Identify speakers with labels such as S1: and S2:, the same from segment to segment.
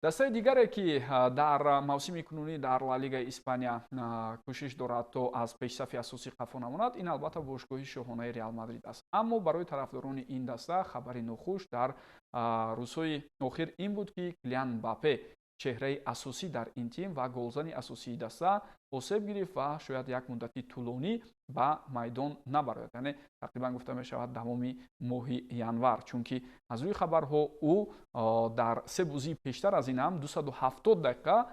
S1: Дастаи дигаре, ки дар мавсими кунунӣ дар Ла Лигаи Испания кӯшиш дорад, то аз пешсафи асосӣ қафо намонад, ин албатта бошгоҳи шоҳонаи Реал Мадрид аст. Аммо барои тарафдорони ин даста хабари нохуш дар рӯзҳои охир ин буд, ки Килиан Мбаппе, чеҳраи асосӣ дар ин тим ва голзани асосии даста, осеб гирифт ва шояд як муддати тӯлонӣ ба майдон набарояд, яъне тақрибан гуфта мешавад, давоми моҳи январ, чунки аз рӯи хабарҳо ӯ дар се бозии пештар аз ин ҳам 270 дақиқа,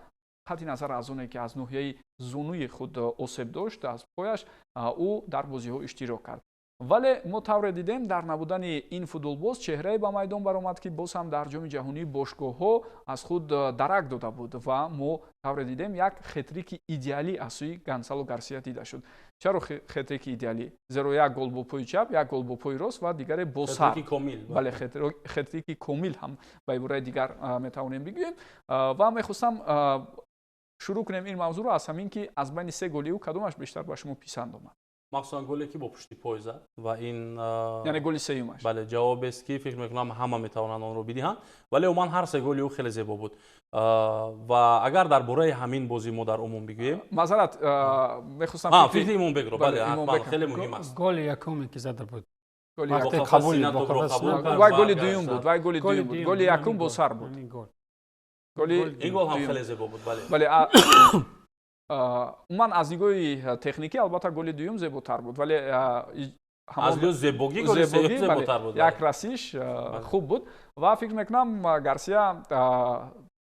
S1: қатъи назар аз оне ки аз ноҳияи зонуи худ осеб дошт, аз пояш, ӯ дар бозиҳо иштирок кард. Вале мо тавре дидем, дар набудани ин футболбоз чеҳрае ба майдон баромад, ки боз ҳам дар Ҷоми ҷаҳонии бошгоҳҳо аз худ дарак дода буд, ва мо тавре дидем, як хетрики идеалӣ аз сӯи Гонсало Гарсия дида шуд. Чаро хетрики идеалӣ? Зеро як гол бо пои чап, як гол бо пои рост ва дигаре бо сар. Бале, хетрики комил ҳам ба ибораи дигар метавонем бигӯем. Ва мехостам шурӯъ кунем ин мавзӯъро аз ҳамин, ки аз байни се голи ӯ кадомаш бештар ба шумо писанд омад?
S2: Махсусан голе, ки бо пушти пой зад, ва ин
S1: Яъне голи сеюмаш.
S2: Бале, ҷавобест, ки фикр мекунам, ҳама метавонанд онро бидиҳанд. Вале умуман ҳар се голи ӯ хеле зебо буд. Ва агар дар бораи ҳамин бозӣ мо дар умум бигӯем,
S1: Маъзарат мехостам.
S2: Фикри Имонбекро, бале, ҳатман, хеле муҳим аст.
S3: Голи якуме, ки зада буд.
S1: Вай голи дуюм буд, вай голи дуюм буд, голи якум бо сар буд.
S2: Ин гол ҳам хеле зебо буд, бале.
S1: Бале, умуман аз нигоҳи техникӣ албатта голи дуюм зеботар буд, вале
S2: аз лиҳози зебогӣ голи сеюм зеботар буд.
S1: Як расиш хуб буд ва фикр мекунам, Гарсия,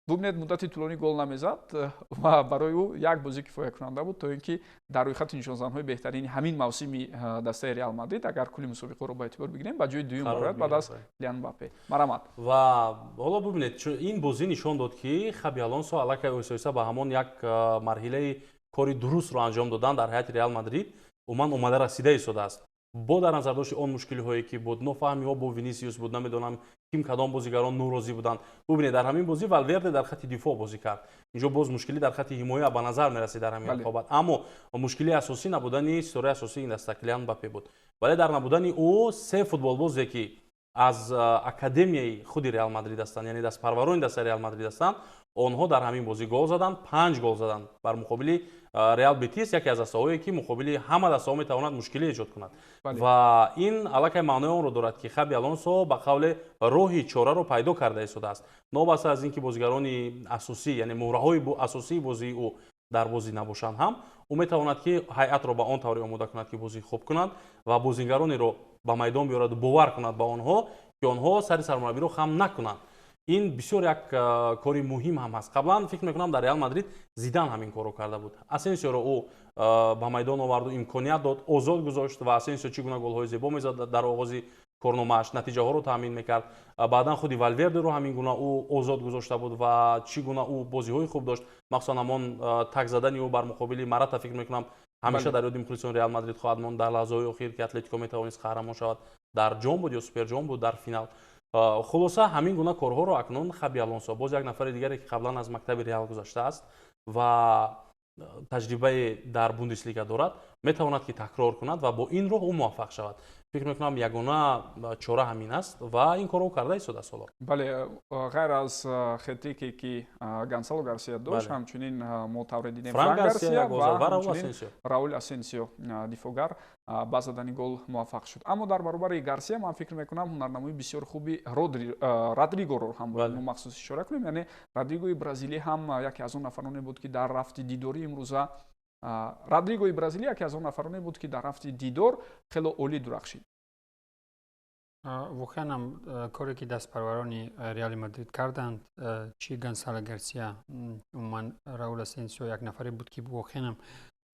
S1: бубинед, муддати тӯлонӣ гол намезад ва барои ӯ як бозӣ кифоякунанда буд, то ин ки дар рӯйхати нишонзанҳои беҳтарини ҳамин мавсими дастаи Реал Мадрид, агар кулли мусобиқаро ба эътибор бигирем, ба ҷои дуюм барояд баъд аз Килиан Мбаппе. Марҳамат.
S2: Ва ҳоло бубинед, ин бозӣ нишон дод, ки Хаби Алонсо аллакай оҳиста оҳиста ба ҳамон як марҳилаи кори дурустро анҷом додан дар ҳайати Реал Мадрид умуман омада расида истодааст. Бо дар назардошти он мушкилиҳое, ки буд, нофаҳмиҳо бо Винисиус буд, намедонам, ким, кадом бозигарон норозӣ буданд. Бубинед, дар ҳамин бозӣ Валверде дар хатти дифоъ бозӣ кард. Инҷо боз мушкилӣ дар хатти ҳимоя ба назар мерасид дар ҳамин рақобат, аммо мушкилии асосӣ набудани ситораи асосии ин даста, Килиан Мбаппе буд. Вале дар набудани ӯ се футболбозе, ки аз академияи худи Реал Мадрид ҳастанд, яъне дастпарварони дастаи Реал Мадрид ҳастанд, онҳо дар ҳамин бозӣ гол заданд, панҷ гол заданд бар муқобили Реал Бетис, яке аз дастаҳое, ки муқобили ҳама дастаҳо метавонад мушкилӣ эҷод кунад. Ва ин аллакай маънои онро дорад, ки Хаби Алонсо ба қавле роҳи чораро пайдо карда истодааст. Новобаста аз ин ки бозигарони асосӣ, яъне муҳраҳои асосии бозии ӯ дар бозӣ набошанд ҳам, ӯ метавонад, ки ҳайатро ба он тавре омода кунад, ки бозӣ хуб кунанд, ва бозигаронеро ба майдон биёраду бовар кунад ба онҳо, ки онҳо сари сармураббиро хам накунанд. Ин бисёр як кори муҳим ҳам ҳаст. Қаблан, фикр мекунам, дар Реал Мадрид Зидан ҳамин корро карда буд. Асенсиоро ӯ ба майдон оварду, имконият дод, озод гузошт, ва Асенсио чӣ гуна голҳои зебо мезад дар оғози корномааш, натиҷаҳоро таъмин мекард. Баъдан худи Валвердеро ҳамин гуна ӯ озод гузошта буд ва чӣ гуна ӯ бозиҳои хуб дошт, махсусан ҳамон так задани ӯ бар муқобили Марата, фикр мекунам, ҳамеша дар ёди мухлисони Реал Мадрид хоҳад монд, дар лаҳзаҳои охир, ки Атлетико метавонист қаҳрамон шавад, дар ҷом буд ё суперҷом буд, дар финал. Хулоса, ҳамин гуна корҳоро акнун Хаби Алонсо, боз як нафари дигаре, ки қаблан аз мактаби Реал гузаштааст ва таҷрибае дар Бундеслига дорад, метавонад, ки такрор кунад ва бо ин роҳ ӯ муваффақ шавад. Фикр мекунам, ягона чора ҳамин аст ва ин корро карда истодааст ҳоло.
S1: Бале, ғайр аз хетрике, ки Гонсало Гарсия дошт, ҳамчунин мо тавре дидем, Фран Гарсия ва ҳамчунин Раул Асенсио, дифоъгар, ба задани гол муваффақ шуд. Аммо дар баробари Гарсия ман фикр мекунам, ҳунарнамои бисёр хуби Родригоро ҳам бояд мо махсус ишора кунем. Яъне Родригои бразилӣ ҳам яке аз он нафароне буд, ки дар рафти дидори имрӯза, Родригои бразилӣ яке аз он нафароне буд, ки дар рафти дидор хело олӣ дурахшид.
S3: Воқеан ҳам, коре, ки дастпарварони Реали Мадрид карданд, чӣ Гонсало Гарсия, умуман Раул Асенсио як нафаре буд, ки воқеан ҳам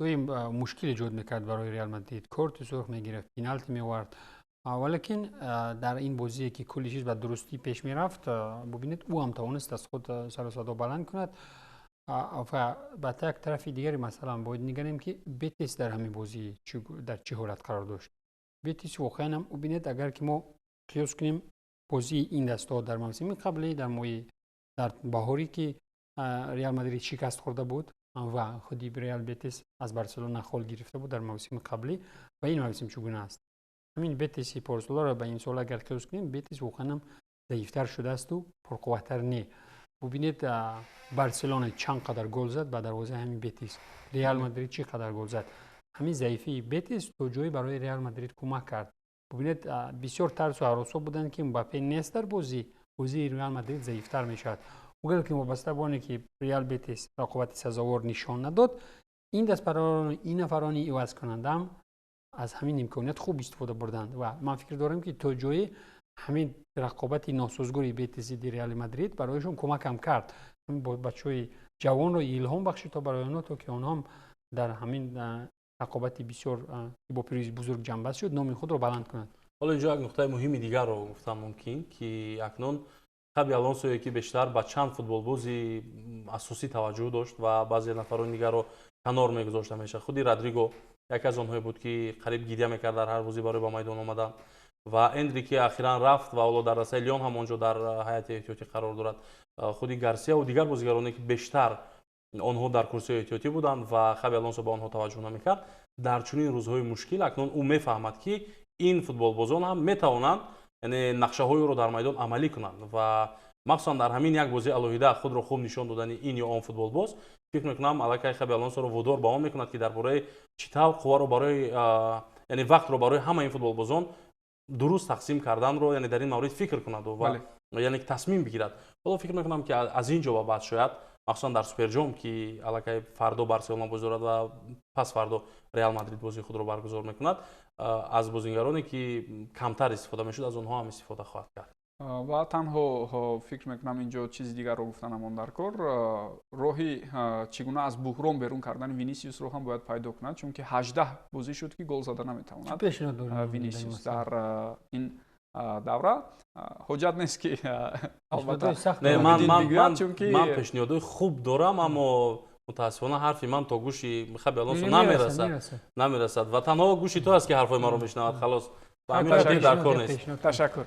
S3: доим мушкил эҷод мекард барои Реал Мадрид, корти сурх мегирифт, пеналти меовард. Валекин дар ин бозие, ки кулли чиз ба дурустӣ пеш мерафт, бубинед, ӯ ҳам тавонист аз худ сару садо баланд кунад. Ва ба як тарафи дигари масъала бояд нигарем, ки Бетис дар ҳамин бозӣ дар чӣ ҳолат қарор дошт. Бетис воқеан ҳам, бубинед, агар ки мо қиёс кунем бозии ин дастаҳо дар мавсими қаблӣ, дар моҳи, дар баҳорӣ, ки Реал Мадрид шикаст хӯрда буд ва худи Реал Бетис аз Барселона хол гирифта буд дар мавсими қаблӣ, ва ин мавсим чӣ гуна аст, ҳамин Бетиси порсоларо ба ин сол агар қиёс кунем, Бетис воқеан ҳам заифтар шудаасту пурқувваттар не. Бубинед, Барселона чанд қадар гол зад ба дарвозаи ҳамин Бетис, Реал Мадрид чӣ қадар гол зад. Ҳамин заифии Бетис то ҷое барои Реал Мадрид кӯмак кард. Бубинед, бисёр тарсу ҳаросҳо буданд, ки Мбаппе нест дар бозӣ, бозии Реал Мадрид заифтар мешавад. Угар ки вобаста ба оне ки Реал Бетис рақобати сазовор нишон надод, ин дастпарварону ин нафарони ивазкунандаам аз ҳамин имконият хуб истифода бурданд ва ман фикр дорам, ки то ҷое ҳамин рақобати носозгори Бетис зидди Реали Мадрид барояшон кӯмакам кард, бачаҳои ҷавонро илҳом бахшид то барои онҳо, то ки онҳоам дар ҳамин рақобати бисёр, ки бо пирӯзи бузург ҷамъбаст шуд, номи худро баланд кунанд.
S2: Ҳоло инҷо як нуқтаи муҳими дигарро гуфтам мумкин, ки акнун Хаби Алонсое, ки бештар ба чанд футболбози асосӣ таваҷҷӯҳ дошт ва баъзе нафарони дигарро канор мегузошт ҳамеша. Худи Родриго яке аз онҳое буд, ки қариб гиря мекард дар ҳар бозӣ барои ба майдон омадан, ва Эндрик, ки ахиран рафт ва ҳоло дар дастаи Лион ҳам онҷо дар ҳайати эҳтиётӣ қарор дорад, худи Гарсияву дигар бозигароне, ки бештар онҳо дар курсиҳои эҳтиётӣ буданд ва Хаби Алонсо ба онҳо таваҷҷӯҳ намекард. Дар чунин рӯзҳои мушкил акнун ӯ мефаҳмад, ки ин футболбозон ҳам метавонанд, яъне нақшаҳои ӯро дар майдон амалӣ кунанд ва махсусан дар ҳамин як бозии алоҳида худро хуб нишон додани ин ё он футболбоз, фикр мекунам, аллакай Хаби Алонсоро водор ба он мекунад, ки дар бораи чӣ тавр қувваро барои, яъне вақтро барои ҳама ин футболбозон дуруст тақсим карданро, яъне дар ин маврид фикр кунаду ва яъне тасмим бигирад. Ҳоло фикр мекунам, ки аз ин ҷо ба баъд шояд, махсусан дар Суперҷом, ки аллакай фардо Барселона бозӣ дорад ва пас фардо Реал Мадрид бозии худро баргузор мекунад, аз бозигароне, ки камтар истифода мешуд, аз онҳо ҳам истифода хоҳад кард.
S1: Ва танҳо фикр мекунам, инҷо чизи дигарро гуфта намон дар кор: роҳи чӣ гуна аз буҳрон берун кардани Винисиусро ҳам бояд пайдо кунад, чунки 18 бозӣ шуд, ки гол зада наметавонад Винисиус дар ин давра. Ҳоҷат нест, ки албатта
S2: Ман пешниҳодҳои хуб дорам, аммо мутаассифона ҳарфи ман то гӯши Хаби Алонсо намерасад ва танҳо гӯши ту аст, ки ҳарфҳои маро мешунавад. Халос, ба ҳамин дар кор нест.
S1: Ташаккур.